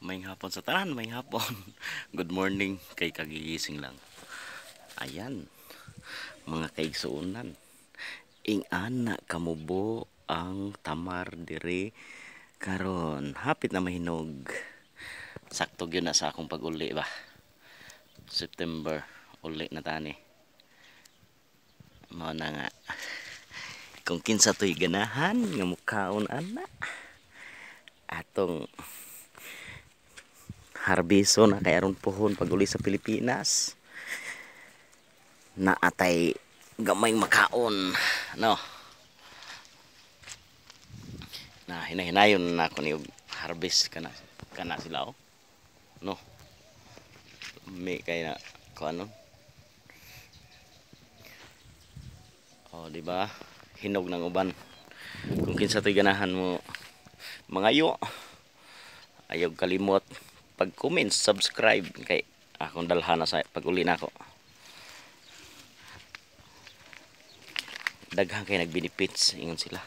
Maayong hapon sa tanan, maayong hapon. Good morning kay kagigising lang. Ayan, mga kaigsuonan. Ing-ana kamubo ang tamar diri karon. Hapit na mahinog. Sakto gyud na sa akong pag-uli ba. September uli na tani. Mao na nga. Kung kinsa to'y ganahan nga mukaon ana atong harbiso na kay aron puhon pag uli sa Pilipinas, naatay gamay makaon, no? Na hinahinayon na ako ni og harvest kana kana sila, oh, no? May kay na kuan, oh, di ba? Hinog ng uban. Kung kinsa to'y ganahan mo mangayo, ayaw kalimot pag comment, subscribe kay akong dalhan na sa pag-uli nako. Daghan kay nag-benefits ingon sila.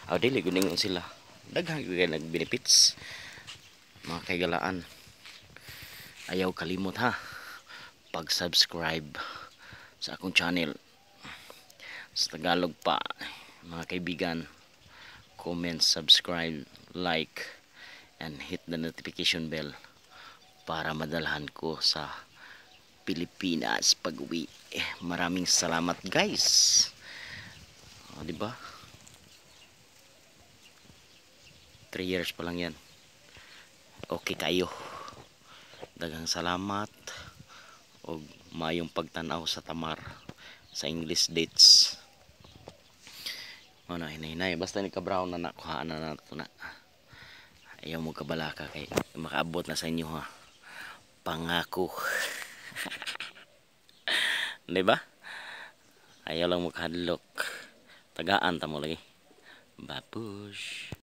Aw, dili gud ingon sila. Daghan kay nag-benefits, mga kaigalaan. Ayaw kalimot ha pag-subscribe sa akong channel sa Tagalog pa, mga kaibigan. Comment, subscribe, like and hit the notification bell para madalhan ko sa Pilipinas pag-uwi. Eh, maraming salamat, guys. O, di ba? 3 years pa lang yan. Okay kayo. Daghang salamat og maayong pagtan-aw sa tamar, sa English dates. Ano, hinay-hinay. Basta ni ka-brown na nakuhaan na nato na. Ayaw mo kabalaka kay makaabot na sa inyo ha. Pangako. Di ba? Ayaw lang mo kahadlok. Tagaan ta mo lagi. Babush.